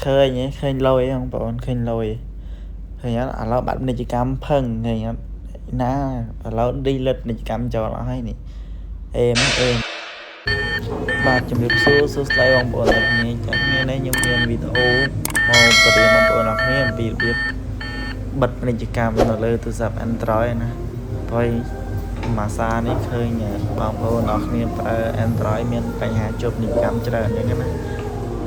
ឃើញទេឃើញលុយបងប្អូនឃើញលុយឃើញអត់ឥឡូវបាត់ពាណិជ្ជកម្មផឹងឃើញអត់ណាឥឡូវ delete ពាណិជ្ជកម្មចោលអស់ហើយនេះអេមអេមបាទជំរាបសួរសួស្តីបងប្អូនទាំងគ្នាចឹងថ្ងៃនេះខ្ញុំមានវីដេអូមកបរៀនបងប្អូនអរគ្នាអំពីរបៀបបិទពាណិជ្ជកម្មនៅលើទូរស័ព្ទ Android ណាព្រោះមួយសារនេះឃើញបងប្អូនអរគ្នាប្រើ Android មានបញ្ហាជួបពាណិជ្ជកម្មច្រើនអញ្ចឹងណា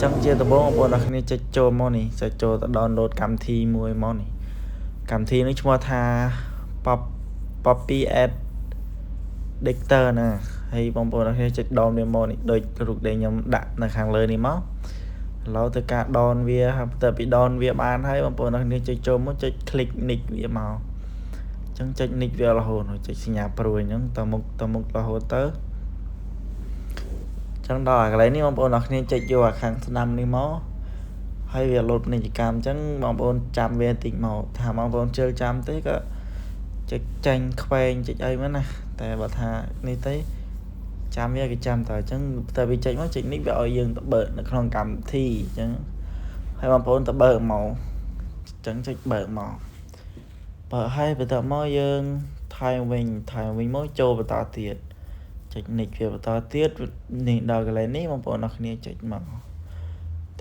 ចឹងជាដំបូងបងប្អូនអរគ្នាចុចចូលមកនេះចុចចូលទៅ download កម្មវិធីមួយមកនេះកម្មវិធីនេះឈ្មោះថា Poppy Ad Detector ណាហើយបងប្អូនអរគ្នាចុច down វាមកនេះដូចរូបដែលខ្ញុំដាក់នៅខាងលើនេះមកឥឡូវទៅការ down វាហើយទៅពី down វាបានហើយបងប្អូនអរគ្នាចុចចូលមកចុច click និចវាមកអញ្ចឹងចុចនិចវារហូតចុចសញ្ញាព្រួយអញ្ចឹងទៅមុខទៅមុខរហូតទៅចឹងដល់កន្លែងនេះបងប្អូនអរគ្នាចុចយកអាខាងស្ដាំនេះមកហើយវាលោតពាណិជ្ជកម្មអញ្ចឹងបងប្អូនចាំវាបន្តិចមកថាបងប្អូនជិលចាំទេក៏ចុចចាញ់ខ្វែងចុចអីមកណាតែបើថានេះទេចាំវាគេចាំតើអញ្ចឹងតែវាចេញមកចេញនេះវាឲ្យយើងទៅបើកនៅក្នុងកម្មវិធីអញ្ចឹងហើយបងប្អូនទៅបើកមកអញ្ចឹងចុចបើកមកបើហើយបន្ទាប់មកយើងថយវិញថយវិញមកចូលបន្តទៀតចុចនិចវាបន្តទៀតនេះដល់កន្លែងនេះបងប្អូនអរគ្នាចុចមក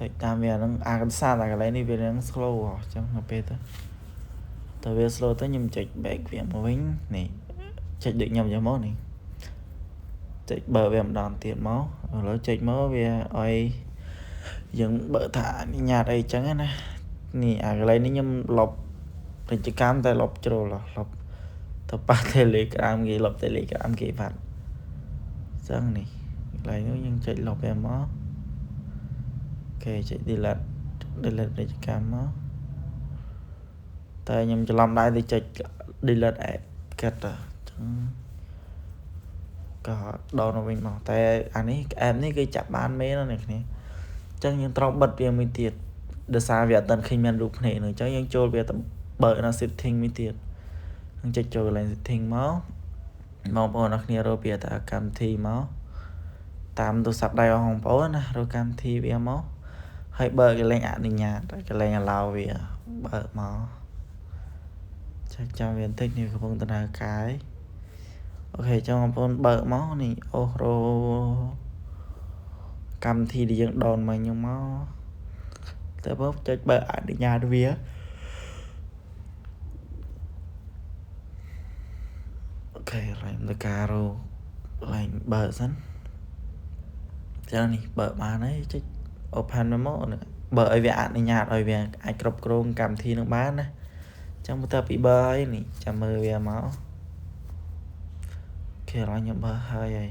ចុចតាមវាហ្នឹងអាកសារតែកន្លែងនេះវានឹង slow អញ្ចឹងទៅពេលទៅវា slow ទៅខ្ញុំចុច back វាមកវិញនេះចុចដូចខ្ញុំអញ្ចឹងមកនេះចុចបើវាម្ដងទៀតមកឥឡូវចុចមកវាឲ្យយើងបើថាអនុញ្ញាតអីចឹងណានេះអាកន្លែងនេះខ្ញុំលុបពាណិជ្ជកម្មតែលុបជ្រុលលុបទៅប៉ះ Telegram គេលុប Telegram គេបាត់ចឹងនេះកន្លែងនោះយើងចុចលុបវាមកគេចុច delete delete ពាណិជ្ជកម្មមកតែខ្ញុំច្រឡំដែរទៅចុច delete app គិតចឹងក៏ដកមកវិញមកតែអានេះ app នេះគឺចាប់បានមេណាអ្នកគ្នាអញ្ចឹងយើងត្រូវបិទវាមួយទៀតដោយសារវាអត់ទាន់ឃើញមានរូបភ្នែកនោះអញ្ចឹងយើងចូលវាទៅបើកនៅ setting មួយទៀតនឹងចុចចូលកន្លែង setting មកបងប្អូនអរគ្នារកពាក្យថាកម្មវិធីមកតាមទូរស័ព្ទដៃរបស់បងប្អូនណារកកម្មវិធីវាមកហើយបើកកន្លែងអនុញ្ញាតកន្លែង allow វាបើកមកចាក់ចាំវាបន្តិចនេះកំពុងដំណើរការអូខេចឹងបងប្អូនបើកមកនេះអូសរកម្មវិធីដែលយើងដោនមកខ្ញុំមកតែបើចុចបើកអនុញ្ញាតវាអូខេឡើងទៅការរឡើងបើកសិនចឹងនេះបើកបានហើយចុច open មកបើឲ្យវាអនុញ្ញាតឲ្យវាអាចគ្រប់គ្រងកម្មវិធីនឹងបានណាចឹងបន្ទាប់ពីបើហើយនេះចាំមើលវាមកគេរខ្ញុំបើហើយហើយ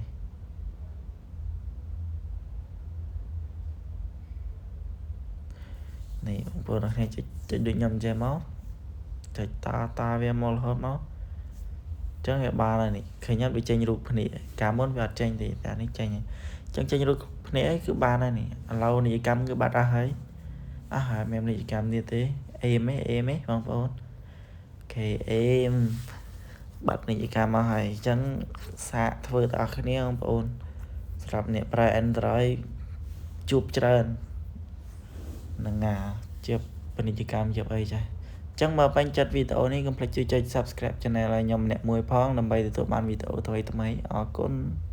នេះបងប្អូនអរគ្នាចុចចុចដូចខ្ញុំចេះមកចុចតាតាវាមករហូតមកចឹងវាបានហើយនេះឃើញអត់វាចេញរូបភ្នែកកាលមុនវាអត់ចេញទេតែនេះចេញហើយចឹងចេញរូបភ្នែកគឺបានហើយនេះឥឡូវនីយកម្មគឺបាត់អស់ហើយអស់ហើយមាននីយកម្មទៀតទេអេមអេមបងប្អូនអូខេអេមបាត់នីយកម្មមកហើយអញ្ចឹងសាកធ្វើទាំងអស់គ្នាបងប្អូនសម្រាប់អ្នកប្រើ Android ជួបច្រើននឹងអាជាពាណិជ្ជកម្មជាអីចា៎អញ្ចឹងបើពេញចិត្តវីដេអូនេះកុំភ្លេចជួយចុច Subscribe Channel ឲ្យខ្ញុំម្នាក់មួយផងដើម្បីទទួលបានវីដេអូថ្មីៗអរគុណ។